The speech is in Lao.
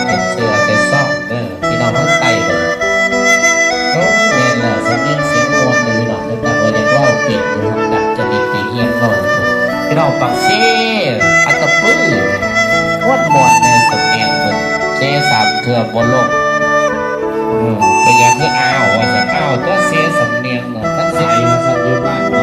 ເປັນເສື້ອແຕ່ຊອກເດີ ພີ່ນ້ອງທາງໃຕ້ເດີ. ໂອ້ ແມ່ນແລ້ວ ສຳນຽງສຽງມ່ວນເດີ ພີ່ນ້ອງເດີ ແຕ່ວ່າຢາກເວົ້າເກັ່ງຢູ່ ນາຈະໄດ້ໄປຮຽນເວົ້າ. ພີ່ນ້ອງປາກເຊ ອັດຕະປື ມ່ວນໆ ແນວສຳນຽງເພິ່ນ ເຊສາມເທື່ອບໍ່ລົງ. ເອີ ເປັນຫຍັງຄືອ້າວວ່າຊັ້ນ? ອ້າວ ຕົວະເຊສຳນຽງເນາະ ທັງໃສວ່າຊັ້ນ ຢູ່ບ້ານເນາະ.